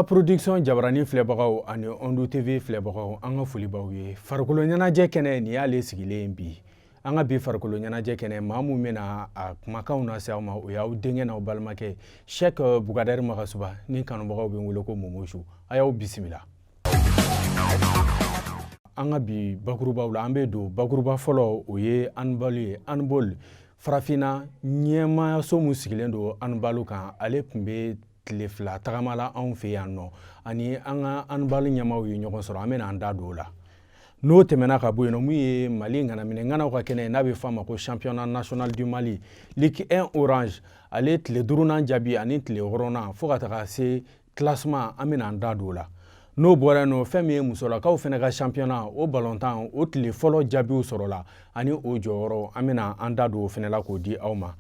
Production jabarani filɛbagaw ani Ondu TV filɛbagaw, an ka foli b'aw ye. Farikolo ɲɛnajɛ kɛnɛ, nin y'ale sigilen bi. An ka bi farikolo ɲɛnajɛ kɛnɛ, maa mun bɛna a kumakanw lase aw ma, o y'aw denkɛ n'aw balimakɛ Cheikh Bukadari Magasuba, ni kanubagaw bɛ n wele ko Momosu. A y'aw bisimila. An ka bi bakurubaw la, an bɛ don bakuruba fɔlɔ, o ye handball ye. Handball farafinna ɲɛmaayaso mun sigilen don handball kan, ale tun bɛ tile 2 tagama la anw fɛ yan nɔ, ani an ka handball ɲɛmaaw ye ɲɔgɔn sɔrɔ. An bɛna an da don o la. N'o tɛmɛna ka bɔ yen nɔ, mun ye Mali ŋanaminɛ ŋanaw ka kɛnɛ ye, n'a bɛ f'a ma ko Championnat national du Mali Ligue 1 Orange, ale tile 5nan jaabi ani tile 6nan fo ka taga se classement, an bɛna an da don o la. N'o bɔra yen nɔ, fɛn min ye musolakaw fana ka championnat, o balontan, o tile fɔlɔ jaabiw sɔrɔla ani o jɔyɔrɔ, an bɛna an da don o fana la k'o di aw ma.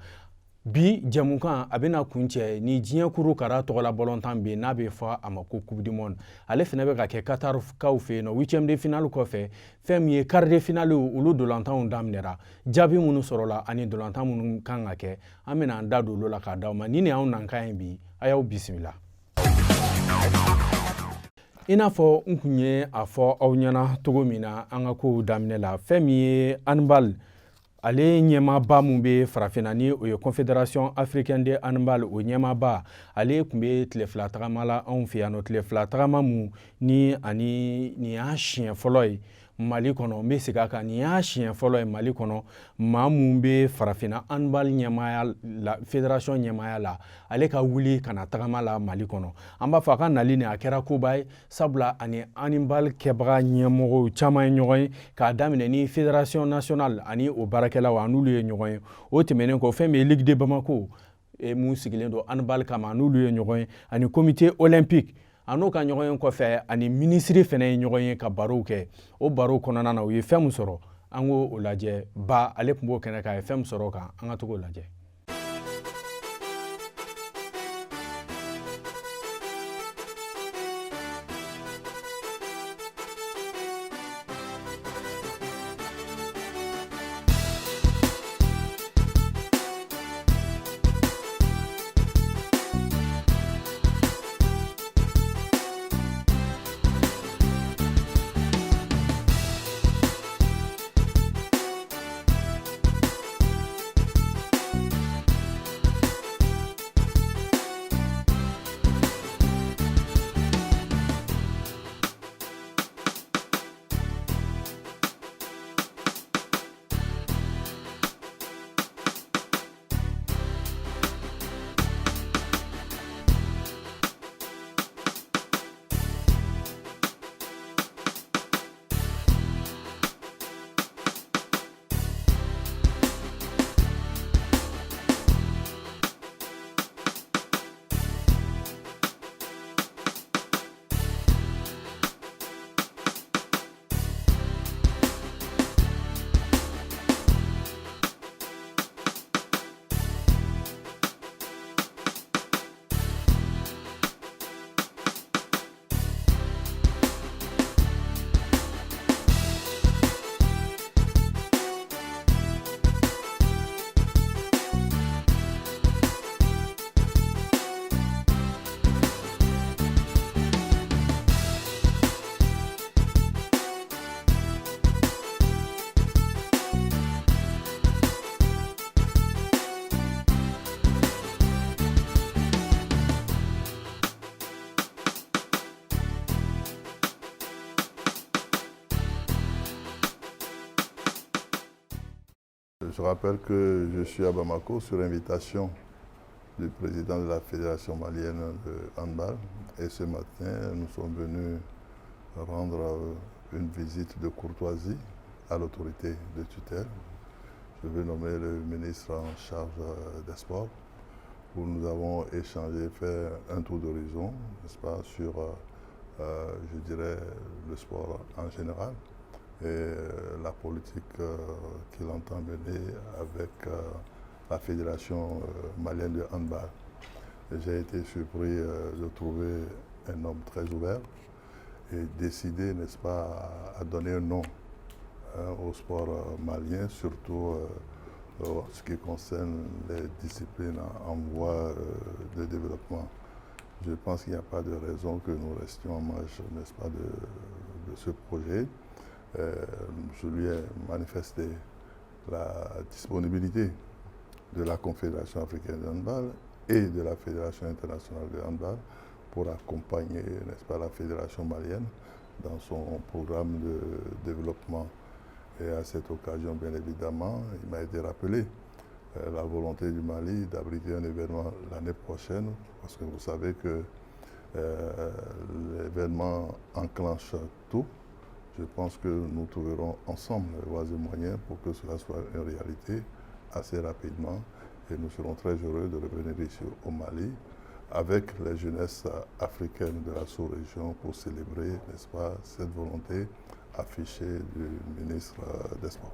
Bi jɛmukan a bɛna kuncɛ ni diɲɛ kuru kara tɔgɔla balontan bɛ, n'a bɛ fɔ a ma ko Coupe du monde, ale fana bɛ ka kɛ Qatarkaw fɛ yen nɔ. Huitième de finale kɔfɛ, fɛn min ye quart de finale, olu dolantanw daminɛra. Jaabi minnu sɔrɔla ani dolantan minnu kan ka kɛ, an bɛna an da don olu la k'a d'aw ma. Ni nin y'anw nankan ye bi, a y'aw bisimila. I n'a fɔ n kun ye a fɔ aw ɲɛna cogo min na an ka kow daminɛ la, fɛn min ye handball, ale ɲɛmaaba mun bɛ farafinna, ni o ye Confédération africaine de handball, o ɲɛmaaba, ale tun bɛ tile 2 tagama la anw fɛ yan nɔ. Tile 2 tagama mun ni ani nin y'a siɲɛ fɔlɔ ye Mali kɔnɔ. N bɛ segin a kan, nin y'a siɲɛ fɔlɔ ye Mali kɔnɔ, maa mun bɛ farafinna handball ɲɛmaaya la, fédération ɲɛmaaya la, ale ka wuli ka na tagama la Mali kɔnɔ. An b'a fɔ a ka nali nin, a kɛra koba ye, sabula ani handball kɛbaga ɲɛmɔgɔw caman ye ɲɔgɔn ye, k'a daminɛ ni fédération nationale ani o baarakɛlaw, a n'olu ye ɲɔgɔn ye. O tɛmɛnen kɔ, fɛn min ye Ligue de Bamako mun sigilen don handball kama, a n'olu ye ɲɔgɔn ye, ani comité olympique, a n'o ka ɲɔgɔn ye kɔfɛ, ani minisiri fana ye ɲɔgɔn ye ka barow kɛ. O barow kɔnɔna na, u ye fɛn min sɔrɔ, an k'o lajɛ. Ba ale tun b'o kɛnɛ kan, a ye fɛn min sɔrɔ o kan, an ka to k'o lajɛ. Je rappelle que je suis à Bamako sur invitation du président de la Fédération malienne de handball. Et ce matin, nous sommes venus rendre une visite de courtoisie à l'autorité de tutelle. Je vais nommer le ministre en charge des sports, où nous avons échangé, fait un tour d'horizon, n'est-ce pas, sur, je dirais, le sport en général et la politique qu'il entend mener avec la Fédération malienne de handball. J'ai été surpris de trouver un homme très ouvert et décidé, n'est-ce pas, à donner un nom, hein, au sport malien, surtout en ce qui concerne les disciplines en voie de développement. Je pense qu'il n'y a pas de raison que nous restions en marge, n'est-ce pas, de ce projet. Je lui ai manifesté la disponibilité de la Confédération africaine de handball et de la Fédération internationale de handball pour accompagner, n'est-ce pas, la Fédération malienne dans son programme de développement. Et à cette occasion, bien évidemment, il m'a été rappelé la volonté du Mali d'abriter un événement l'année prochaine, parce que vous savez que l'événement enclenche tout. Je pense que nous trouverons ensemble les voies et moyens pour que cela soit une réalité assez rapidement. Et nous serons très heureux de revenir ici au Mali avec les jeunesses africaines de la sous-région pour célébrer, n'est-ce pas, cette volonté affichée du ministre des Sports.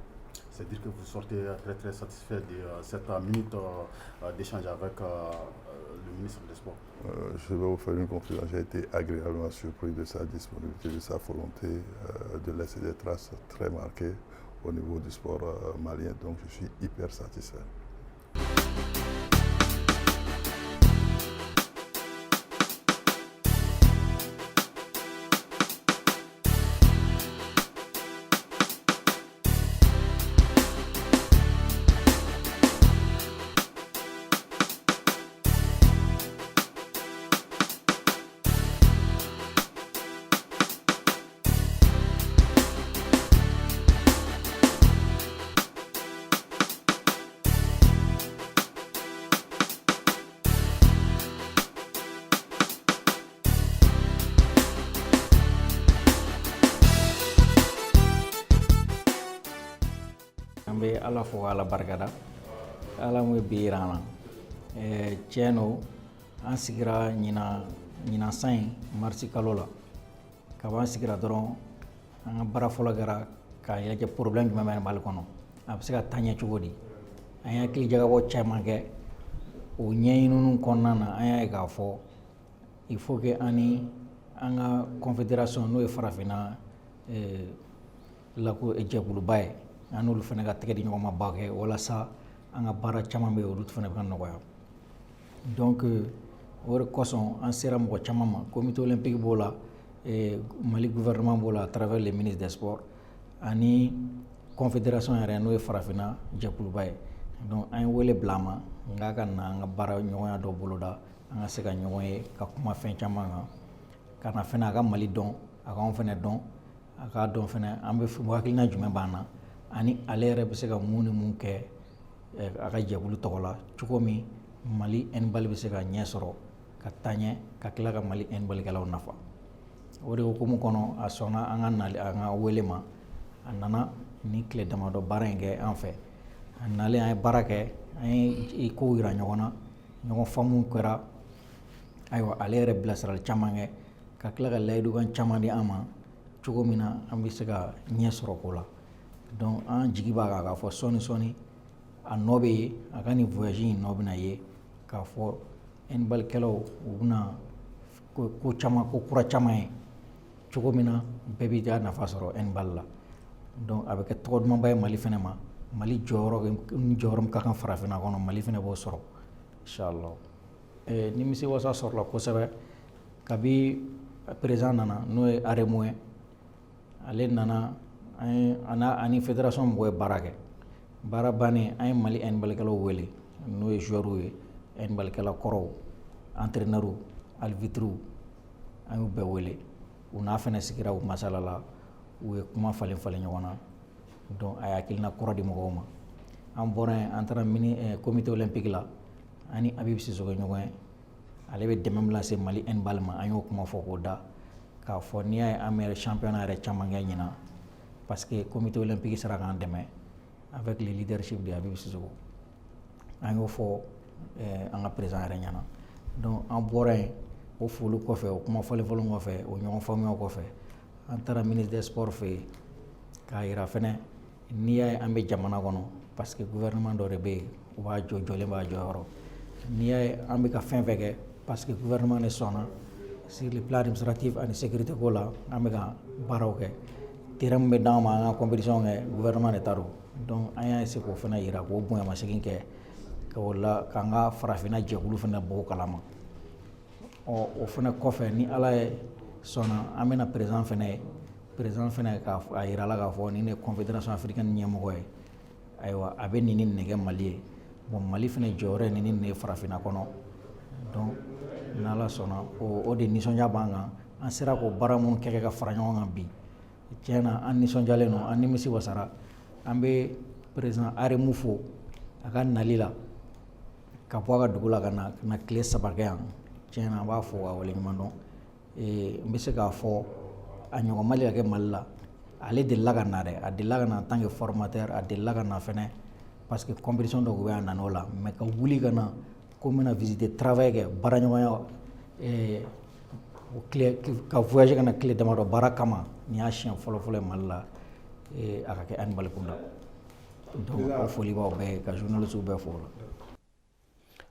C'est-à-dire que vous sortez très très satisfait de cette minute d'échange avec le ministre des Sports. Je vais vous faire une confidence. J'ai été agréablement surpris de sa disponibilité, de sa volonté de laisser des traces très marquées au niveau du sport malien. Donc je suis hyper satisfait. An bɛ Ala fo, Ala barikada, Ala mun ye bi yira an na. Tiɲɛ don, an sigira ɲinan ɲinan san in marisi kalo la. Kaban an sigira dɔrɔn, an ka baara fɔlɔ kɛra k'a lajɛ problème jumɛn bɛ Mali kɔnɔ, a bɛ se ka taa ɲɛ cogo di. An ye hakili jagabɔ caman kɛ. O ɲɛɲininiw kɔnɔna na, an y'a ye k'a fɔ il faut que an ni an ka confédération, n'o ye farafinna lako jɛkuluba ye, an n'olu fana ka tɛgɛ di ɲɔgɔn ma ba kɛ, walasa an ka baara caman bɛ yen, olu fana bɛ ka nɔgɔya. Donc o de kosɔn an sera mɔgɔ caman ma. Comité olympique b'o la, Mali gouvernement b'o la à travers le ministre des Sports, ani confédération yɛrɛ, n'o ye farafinna jɛkuluba ye. Donc an ye wele bila a ma n k'a ka na an ka baara ɲɔgɔnya dɔ boloda, an ka se ka ɲɔgɔn ye ka kuma fɛn caman kan, ka na fɛnɛ a ka Mali dɔn, a k'anw fɛnɛ dɔn, a k'a dɔn fɛnɛ an bɛ hakilina jumɛn b'an na, ani ale yɛrɛ bɛ se ka mun ni mun kɛ a ka jɛkulu tɔgɔ la, cogo min Mali handball bɛ se ka ɲɛ sɔrɔ ka taa ɲɛ, ka tila ka Mali handballikɛlaw nafa. O de hukumu kɔnɔ, a sɔnna an ka nali, an ka wele ma. A nana ni tile damadɔ baara in kɛ an fɛ. A nalen, an ye baara kɛ, an ye kow yira ɲɔgɔn na, ɲɔgɔn faamu kɛra. Ayiwa, ale yɛrɛ bilasirali caman kɛ, ka tila ka layidukan caman di an ma, cogo min na an bɛ se ka ɲɛ sɔrɔ ko la. Donc an jigi b'a kan k'a fɔ sɔɔni sɔɔni a nɔ bɛ ye, a ka nin voyage in nɔ bɛna ye k'a fɔ handballikɛlaw u bɛna ko caman, ko kura caman ye, cogo min na bɛɛ b'i ka nafa sɔrɔ handball la. Donc a bɛ kɛ tɔgɔ dumanba ye Mali fɛnɛ ma. Mali jɔyɔrɔ ni jɔyɔrɔ min ka kan farafinna kɔnɔ, Mali fɛnɛ b'o sɔrɔ inshallah. Nimisi wasa sɔrɔla kosɛbɛ kabi président nana, n'o ye Aremo ye. Ale nana, an ye ani fédération mɔgɔw ye baara kɛ. Baara bannen, an ye Mali handballikɛlaw wele, n'o ye joueurs ye, handballikɛla kɔrɔw, entraîneurs, arbitres, an y'u bɛɛ wele. U n'a fɛnɛ sigira, u masala la, u ye kuma falen falen ɲɔgɔn na. Donc a ye hakilina kura di mɔgɔw ma. An bɔra yen, an taara mini comité olympique la, an ni Habib Sissoko ɲɔgɔn ye. Ale bɛ dɛmɛ min lase Mali handball ma, an y'o kuma fɔ k'o da, k'a fɔ n'i y'a ye an bɛ championnat yɛrɛ caman kɛ ɲinan, parce que comité olympique sera k'an dɛmɛ avec le leadership de Habib Sissoko. An y'o fɔ an ka président yɛrɛ ɲɛna. Donc an bɔra yen, o foli kɔfɛ, o kuma fɔlen fɔlen kɔfɛ, o ɲɔgɔn faamuya kɔfɛ, an taara ministre des Sports fɛ yen, k'a yira fɛnɛ n'i y'a ye an bɛ jamana kɔnɔ, parce que gouvernement dɔ de bɛ yen, u b'a jɔ, jɔlen b'a jɔyɔrɔ. N'i y'a ye an bɛ ka fɛn fɛn kɛ, parce que gouvernement de sɔnna sur le plan administratif ani sécurité ko la, an bɛ ka baaraw kɛ. Terrain min bɛ d'an ma an ka compétition kɛ, gouvernement de ta don. Donc an y'a essayer k'o fana yira, k'o bonyamasegin kɛ, k'o la k'an ka farafinna jɛkulu fana bɔ o kalama. Ɔ, o fana kɔfɛ, ni Ala ye sɔnna, an bɛna président fana ye, président fana k'a a yira la k'a fɔ nin de ye Confédération africaine ɲɛmɔgɔ ye. Ayiwa, a bɛ nin ni nin kɛ Mali ye. Bon, Mali fana jɔyɔrɔ ye nin ni nin ye farafinna kɔnɔ. Donc n'Ala sɔnna, o de nisɔndiya b'an kan. An sera k'o baara minnu kɛ ka fara ɲɔgɔn kan bi, tiɲɛ na, an nisɔndiyalen don, an nimisi wasara. An bɛ président Aremu fo a ka nali la ka bɔ a ka dugu la ka na tile 3 kɛ yan. Tiɲɛ na, an b'a fo ka waleɲuman dɔn. N bɛ se k'a fɔ a ɲɔgɔn ma deli ka kɛ Mali la. Ale delila ka na dɛ, a delila ka na en tant que formateur, a delila ka na fɛnɛ parce que compétition dɔ tun bɛ yen, a nan'o la. Mais ka wuli ka na ko n bɛna visite de travail kɛ, baaraɲɔgɔnya, tile ka voyager ka na tile damadɔ baara kama, nin y'a siɲɛ fɔlɔ fɔlɔ ye Mali la a ka kɛ handball kunda. Donc o foli b'aw bɛɛ ye, ka journaliste bɛɛ fo o la.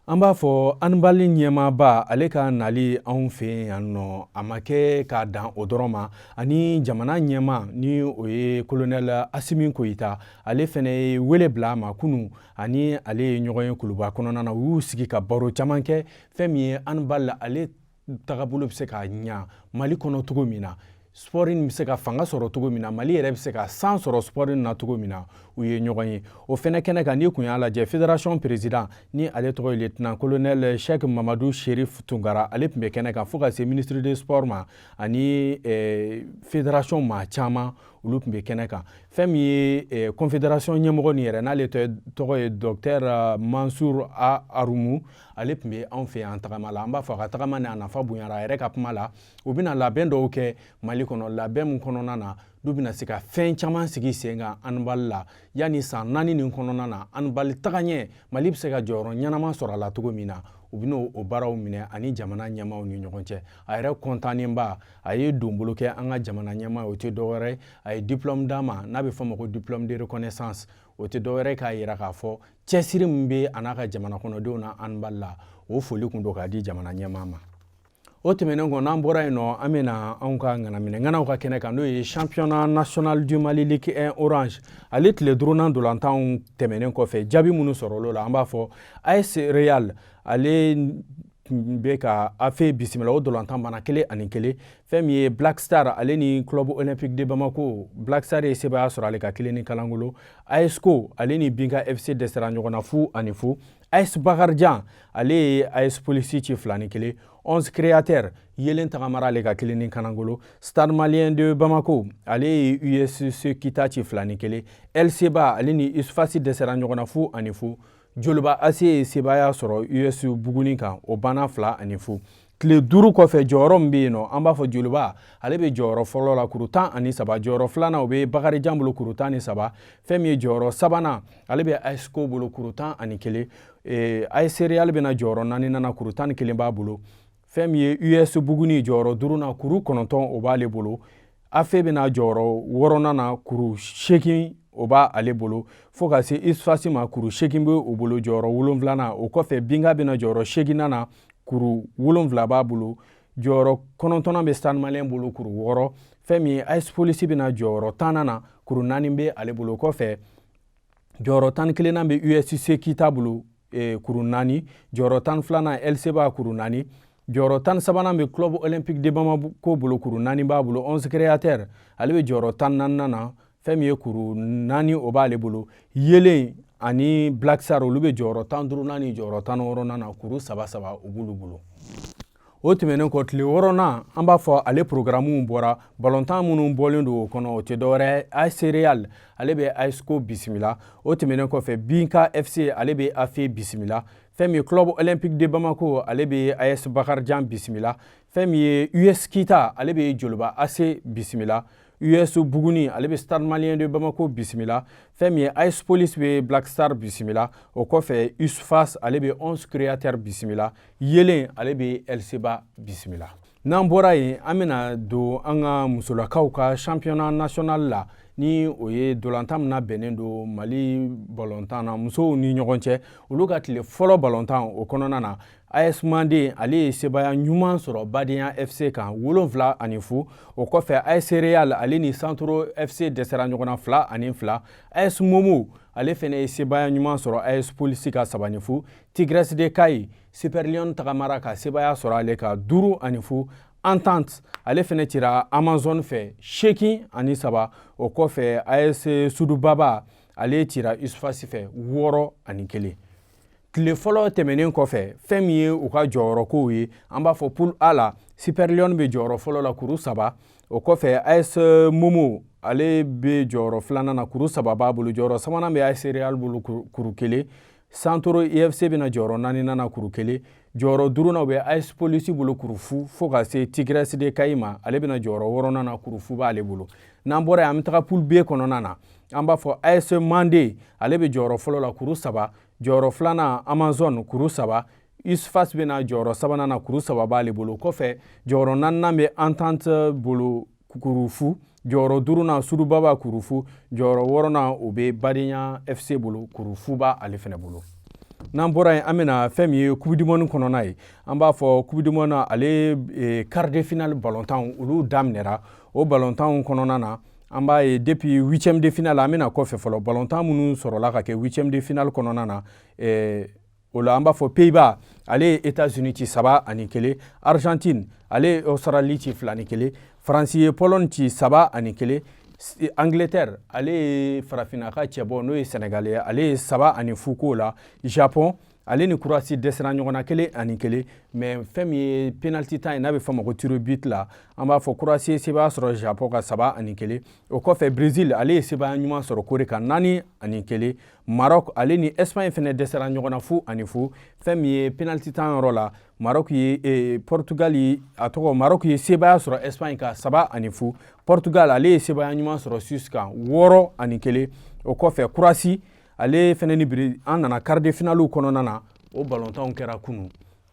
An b'a fɔ handball ɲɛmaaba, ale ka nali anw fɛ yan nɔ, a ma kɛ k'a dan o dɔrɔn ma. Ani jamana ɲɛma, ni o ye colonel Asimi Koyita, ale fɛnɛ ye wele bila a ma kunu. Ani ale ye ɲɔgɔn ye kuluba kɔnɔna na, u y'u sigi ka baro caman kɛ. Fɛn min ye handball, ale tagabolo bɛ se ka ɲa Mali kɔnɔ cogo min na, sport in bɛ se ka fanga sɔrɔ cogo min na, Mali yɛrɛ bɛ se ka san sɔrɔ sport in na cogo min na, u ye ɲɔgɔn ye o fɛnɛ kɛnɛ kan. N'i kun y'a lajɛ, fédération président, ni ale tɔgɔ ye lieutenant colonel Cheikh Mamadu Sherif Tunkara, ale tun bɛ kɛnɛ kan, fo ka se ministre des sports ma ani fédération maa caman, olu tun bɛ kɛnɛ kan. Fɛn min ye confédération ɲɛmɔgɔ nin yɛrɛ, n'ale tɔgɔ ye docteur Mansour A Arumu, ale tun bɛ anw fɛ yan tagama la. An b'a fɔ a ka tagama ni a nafa bonyara. A yɛrɛ ka kuma la, u bɛna labɛn dɔw kɛ Mali kɔnɔ, labɛn min kɔnɔna na n'u bɛna se ka fɛn caman sigi sen kan handball la yanni san 4 nin kɔnɔna na. Handball tagaɲɛ, Mali bɛ se ka jɔyɔrɔ ɲɛnama sɔrɔ a la cogo min na, u bɛna o baaraw minɛ ani jamana ɲɛmaaw ni ɲɔgɔn cɛ. A yɛrɛ kɔntannenba, a ye donbolo kɛ an ka jamana ɲɛmaa ye. O tɛ dɔwɛrɛ ye, a ye diplôme d'a ma n'a bɛ fɔ o ma ko diplôme de reconnaissance. O tɛ dɔwɛrɛ k'a yira k'a fɔ cɛsiri min bɛ a n'a ka jamana kɔnɔdenw na handball la, o foli kun don k'a di jamana ɲɛmaa ma. O tɛmɛnen kɔ, n'an bɔra yen nɔ, an bɛna anw ka ŋanaminɛ ŋanaw ka kɛnɛ kan, n'o ye championnat national du Mali Ligue 1 Orange. Ale tile duurunan dolantanw tɛmɛnen kɔfɛ, jaabi minnu sɔrɔla o la, an b'a fɔ AS Real, ale bɛ ka AFE bisimila, o dolantan banna 1-1. Fɛn min ye Black Star, ale ni Club Olympique de Bamako, Black Star ye sebaaya sɔrɔ ale ka kelen ni kalangolo. ASCO, ale ni Binka FC dɛsɛra ɲɔgɔn na 0-0. AS Bakarijan, ale ye AS Police ci 2-1. 11 Créateur, yelen tagamara ale ka kelen ni kanangolo. Stade Malien de Bamako, ale ye USC Kita ci 2-1. LCBA, ale ni USFAS dɛsɛra ɲɔgɔn na 0-0. Joliba AC ye sebaaya sɔrɔ US Buguni kan, o banna 2-0. Tile 5 kɔfɛ, jɔyɔrɔ min bɛ yen nɔ, an b'a fɔ Joliba, ale bɛ jɔyɔrɔ fɔlɔ la, kuru 13. Jɔyɔrɔ filanan, o bɛ Bakarijan bolo, kuru 13. Fɛn min ye jɔyɔrɔ sabanan, ale bɛ ASCO bolo, kuru 11. AS Real bɛna jɔyɔrɔ naaninan na, kuru 11 b'a bolo. Fɛn min ye US Buguni, jɔyɔrɔ duurunan, kuru 9, o b'ale bolo. AFE bɛna jɔyɔrɔ wɔɔrɔnan na, kuru 8, o b'ale bolo, fo ka se USFAS ma, kuru 8 bɛ o bolo, jɔyɔrɔ wolonfilanan. O kɔfɛ, Binga bɛna jɔyɔrɔ seeginnan na, kuru 7 b'a bolo. Jɔyɔrɔ kɔnɔntɔnnan bɛ Stade Malien bolo, kuru 6. Fɛn min ye AS Police bɛna jɔyɔrɔ tannan na, kuru 4 bɛ ale bolo. O kɔfɛ, jɔyɔrɔ 11nan bɛ USC Kita bolo, kuru 4. Jɔyɔrɔ 12nan, LCBA, kuru 4. Jɔyɔrɔ 13nan bɛ Club Olympique de Bamako bolo, kuru 4 b'a bolo. 11 Créateur, ale bɛ jɔyɔrɔ 14nan na, fɛn min ye kuru 4, o b'ale bolo. Yelen ani Black Star, olu bɛ jɔyɔrɔ 15nan ni jɔyɔrɔ 16nan na, kuru saba saba, o b'olu bolo. O tɛmɛnen kɔ, tile wɔɔrɔnan, an b'a fɔ ale programme bɔra. Balontan minnu bɔlen don o kɔnɔ, o tɛ dɔwɛrɛ, AS Real, ale bɛ ASCO bisimila. O tɛmɛnen kɔfɛ, Binka FC, ale bɛ AFE bisimila. Fɛn min ye Club Olympique de Bamako, ale bɛ AS Bakarijan bisimila. Fɛn min ye US Kita, ale bɛ Joliba AC bisimila. US Buguni, ale bɛ Stade Malien de Bamako bisimila. Fɛn min ye AS Police bɛ Black Star bisimila. O kɔfɛ, USFAS, ale bɛ 11 Créateur bisimila. Yelen, ale bɛ LCBA bisimila. N'an bɔra yen, an bɛna don an ka musolakaw ka championnat national la, ni o ye dolantan min bɛnnen don Mali balontan na musow ni ɲɔgɔn cɛ. Olu ka tile fɔlɔ balontan o kɔnɔna na, AS Manden, ale ye sebaaya ɲuman sɔrɔ Badenya FC kan, 7-0. O kɔfɛ, AS Real, ale ni Santoro FC dɛsɛra ɲɔgɔn na 2-2. AS Momo, ale fɛnɛ ye sebaaya ɲuman sɔrɔ AS Police ka 3-0. Tigresse de Kayi Super Lion tagamara ka sebaaya sɔrɔ ale kan 5-0. Entente, ale fɛnɛ cira Amazon fɛ 8-3. O kɔfɛ, AS Sudubaba, ale cira USFAS fɛ 6-1. Tile fɔlɔ tɛmɛnen kɔfɛ, fɛn min ye u ka jɔyɔrɔkow ye, an b'a fɔ poule A la, Super Lion bɛ jɔyɔrɔ fɔlɔ la, kuru 3. O kɔfɛ, AS Momo, ale bɛ jɔyɔrɔ filanan na, kuru 3 b'a bolo. Jɔyɔrɔ sabanan bɛ AS Real bolo, kuru 1. Santoro IFC bɛna jɔyɔrɔ naaninan na, kuru 1. Jɔyɔrɔ duurunan, o bɛ AS Polisi bolo, kuru 0, fo ka se Tigresse de Kayi ma, ale bɛna jɔyɔrɔ wɔɔrɔnan na, kuru 0 b'ale bolo. N'an bɔra yen, an bɛ taga poule B kɔnɔna na. An b'a fɔ AS Mande, ale bɛ jɔyɔrɔ fɔlɔ la, kuru 3. Jɔyɔrɔ filanan, Amazon, kuru 3. USFAS bɛna jɔyɔrɔ sabanan na, kuru 3 b'ale bolo. Kɔfɛ, jɔyɔrɔ naaninan bɛ Entente bolo, kuru 0. Jɔyɔrɔ duurunan, Sudubaba, kuru 0. Jɔyɔrɔ wɔɔrɔnan, o bɛ Badenya FC bolo, kuru 0 b'ale fɛnɛ bolo. N'an bɔra yen, an bɛna fɛn min ye Coupe du monde kɔnɔna ye. An b'a fɔ Coupe du monde, ale quart de finale balontan, olu daminɛra. O balontanw kɔnɔna na, an b'a ye depuis huitième de finale, an bɛna kɔfɛ fɔlɔ, balontan minnu sɔrɔla ka kɛ huitième de finale kɔnɔna na, o la an b'a fɔ Pays-Bas, ale ye États-Unis ci 3-1. Argentine, ale ye Australie ci 2-1. Faransi ye Pologne ci 3-1. Angleterre, ale ye farafinna ka cɛbɔ, n'o ye Sénégal ye, ale ye 3-0 k'o la. Japon, ale ni Croatie dɛsɛra ɲɔgɔn na 1-1. Mais fɛn min ye penalty tan ye, n'a bɛ fɔ a ma ko tir au but la, an b'a fɔ Croatie ye sebaaya sɔrɔ Japon kan 3-1. O kɔfɛ, Brésil, ale ye sebaaya ɲuman sɔrɔ Corée kan 4-1. Maroc, ale ni Espagne fɛnɛ dɛsɛra ɲɔgɔn na 0-0. Fɛn min ye penalty tan yɔrɔ la, Maroc ye Portugal ye, a tɔgɔ, Maroc ye sebaaya sɔrɔ Espagne kan 3-0. Portugal, ale ye sebaaya ɲuman sɔrɔ Suisse kan 6-1. O kɔfɛ, Croatie, ale fɛnɛ ni Brésil, an nana quart de finale kɔnɔna na, o balontanw kɛra kunu.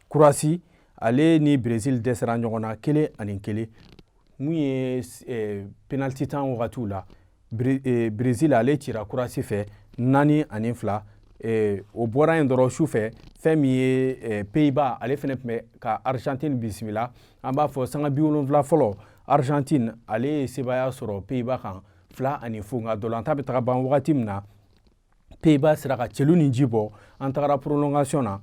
Croatie, ale ni Brésil dɛsɛra ɲɔgɔn na 1-1. Mun ye penalty tan wagatiw la, Brésil, ale cira Croatie fɛ 4-2. O bɔra yen dɔrɔn, su fɛ, fɛn min ye Pays-Bas, ale fɛnɛ tun bɛ ka Argentine bisimila. An b'a fɔ sanga 70 fɔlɔ, Argentine, ale ye sebaaya sɔrɔ Pays-Bas kan 2-0. Nka dolantan bɛ taga ban wagati min na, Pays-Bas sera ka cɛlu ni ji bɔ. An tagara prolongation na,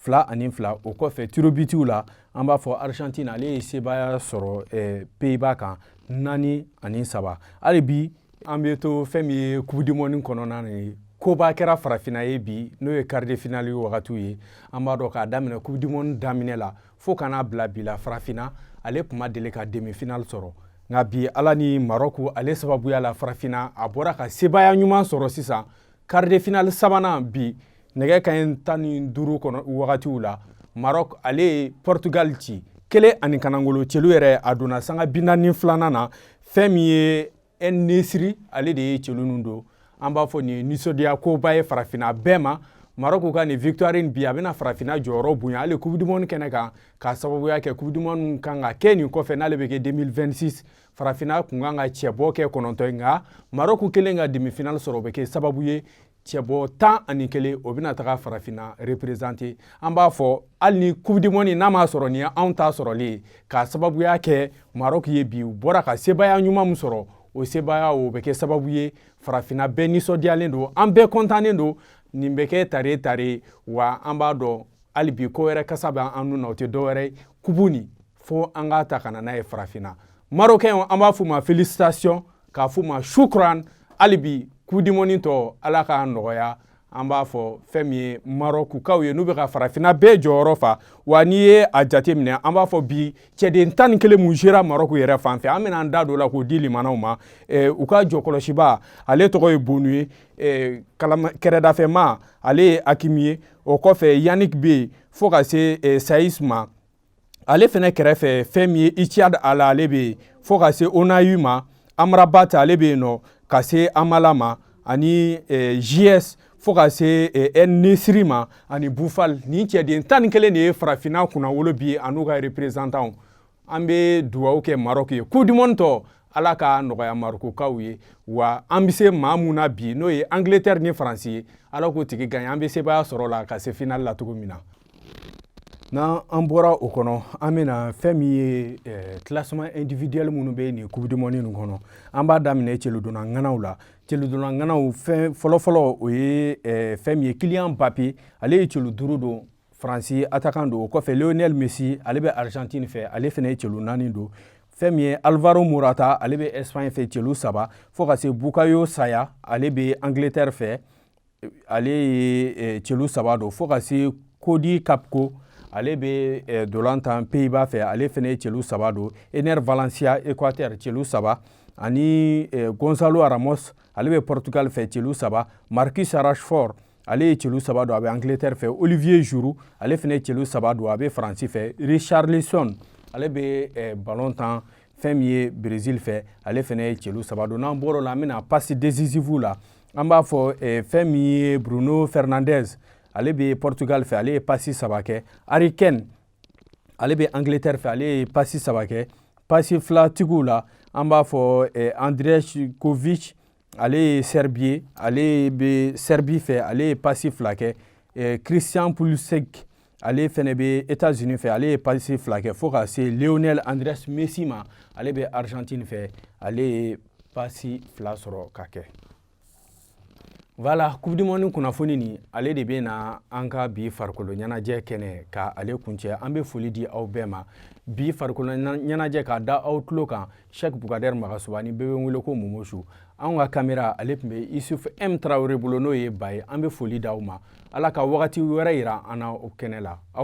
2-2. O kɔfɛ, tir au but la, an b'a fɔ Argentine, ale ye sebaaya sɔrɔ Pays-Bas kan 4-3. Hali bi, an bɛ to fɛn min ye Coupe du monde kɔnɔna na ye. Koba kɛra farafinna ye bi, n'o ye quart de finale wagatiw ye. An b'a dɔn k'a daminɛ Coupe du monde daminɛ la fo ka n'a bila bi la, farafinna, ale tun ma deli ka demi finale sɔrɔ. Nka bi, Ala ni Maroc ale sababuya la, farafinna, a bɔra ka sebaaya ɲuman sɔrɔ sisan quart de finale sabanan bi nɛgɛ kanɲɛ 15 kɔnɔ wagatiw la. Maroc, ale ye Portugal ci 1-0. Celu yɛrɛ, a donna sanga 42nan na. Fɛn min ye En-Nesyri, ale de ye celu ninnu don. An b'a fɔ nin ye nisɔndiya koba ye farafinna bɛɛ ma. Maroc ka nin victoire in bi, a bɛna farafinna jɔyɔrɔ bonya hali Coupe du monde kɛnɛ kan, k'a sababuya kɛ Coupe du monde kan ka kɛ nin kɔfɛ, n'ale bɛ kɛ 2026, farafinna kun kan ka cɛbɔ kɛ 9 ye. Nka Maroc kelen ka demi finale sɔrɔ, o bɛ kɛ sababu ye cɛbɔ 11, o bɛna taga farafinna représenter. An b'a fɔ hali ni Coupe du monde n'a m'a sɔrɔ, nin ye anw ta sɔrɔlen ye, k'a sababuya kɛ Maroc ye bi, u bɔra ka sebaaya ɲuman min sɔrɔ. O sebaaya, o bɛ kɛ sababu ye farafinna bɛɛ nisɔndiyalen don, an bɛɛ kɔntannen don. Nin bɛ kɛ tare tare wa. An b'a dɔn hali bi, ko wɛrɛ kasa bɛ an nun na, o tɛ dɔwɛrɛ ye, kubu nin fo an k'a ta ka na n'a ye farafinna. Marocain, an b'a f'u ma félicitation, k'a f'u ma shukran. Hali bi, Coupe du monde tɔ, Ala k'a nɔgɔya. An b'a fɔ fɛn min ye Marɔkukaw ye, n'u bɛ ka farafinna bɛɛ jɔyɔrɔ fa wa. N'i ye a jate minɛ, an b'a fɔ bi cɛden 11 mun sera Marɔku yɛrɛ fan fɛ, an bɛna an da don o la k'o di limanaw ma. U ka jɔkɔlɔsiba, ale tɔgɔ ye Bonu ye. Kɛrɛdafɛma, ale ye Hakimi ye. O kɔfɛ, Yannick bɛ yen, fo ka se Sayis ma. Ale fɛnɛ kɛrɛfɛ, fɛn min ye Iyad Ala, ale bɛ yen, fo ka se Onayi ma. Amrabat, ale bɛ yen nɔ, ka se Amala ma, ani JS, fo ka se En-Nesyri ma, ani Bufal. Nin cɛden 11 de ye farafinna kunnawolo bi, a n'u ka représentant. An bɛ dugawu kɛ Maroc ye. Coupe du monde tɔ, Ala ka nɔgɔya Marokukaw ye. Wa an bɛ se maa mun na bi, n'o ye Angleterre ni Faransi ye, Ala k'o tigi gagner, an bɛ sebaaya sɔrɔ la ka se finale la cogo min na. N'an an bɔra o kɔnɔ, an bɛna fɛn min ye classement individuel minnu bɛ nin Coupe du monde nin kɔnɔ. An b'a daminɛ celudonna ŋanaw la. Celudonna ŋanaw, fɛn fɔlɔfɔlɔ, o ye fɛn min ye Kylian Mbappé. Ale ye celu 5 don. Faransi attaquant don. O kɔfɛ, Lionel Messi, ale bɛ Argentine fɛ, ale fana ye celu 4 don. Fɛn min ye Alvaro Morata, ale bɛ Espagne fɛ, celu 3, fo ka se Bukayo Saka, ale bɛ Angleterre fɛ, ale ye celu 3 don, fo ka se Cody Gakpo, ale bɛ dolan tan Pays-Bas fɛ, ale fana ye celu 3 don. Enner Valencia, Équateur, celu 3, ani Gonzalo Ramos, ale bɛ Portugal fɛ, celu 3. Marcus Rashford, ale ye celu 3 don, a bɛ Angleterre fɛ. Olivier Giroud, ale fana ye celu 3 don, a bɛ Faransi fɛ. Richarlison, ale bɛ ballon tan fɛn min ye Brésil fɛ, ale fana ye celu 3 don. N'an bɔr'o la, an bɛna passe décisive la. An b'a fɔ fɛn min ye Bruno Fernandes, ale bɛ Portugal fɛ, ale ye passe 3 kɛ. Harry Kane, ale bɛ Angleterre fɛ, ale ye passe 3 kɛ. Passe filatigiw la, an b'a fɔ Andrej Kovic, ale ye Serbie ye, ale bɛ Serbie fɛ, ale ye passe 2 kɛ. Christian Pulisic, ale fɛnɛ bɛ États-Unis fɛ, ale ye passe 2 kɛ, fo ka se Lionel Andrés Messi ma, ale bɛ Argentine fɛ, ale ye passe 2 sɔrɔ ka kɛ. Voilà, Coupe du monde kunnafoni nin, ale de bɛ na an ka bi farikolo ɲɛnajɛ kɛnɛ ka ale kuncɛ. An bɛ foli di aw bɛɛ ma. Bi farikolo ɲɛnajɛ k'a da aw tulo kan, Cheikh Bougader Magasuba, ni bɛɛ bɛ n wele ko Momosu. Anw ka caméra, ale tun bɛ Isuf M Tarawele bolo, n'o ye ba ye. An bɛ foli d'aw ma. Ala ka wagati wɛrɛ yira an na o kɛnɛ la aw.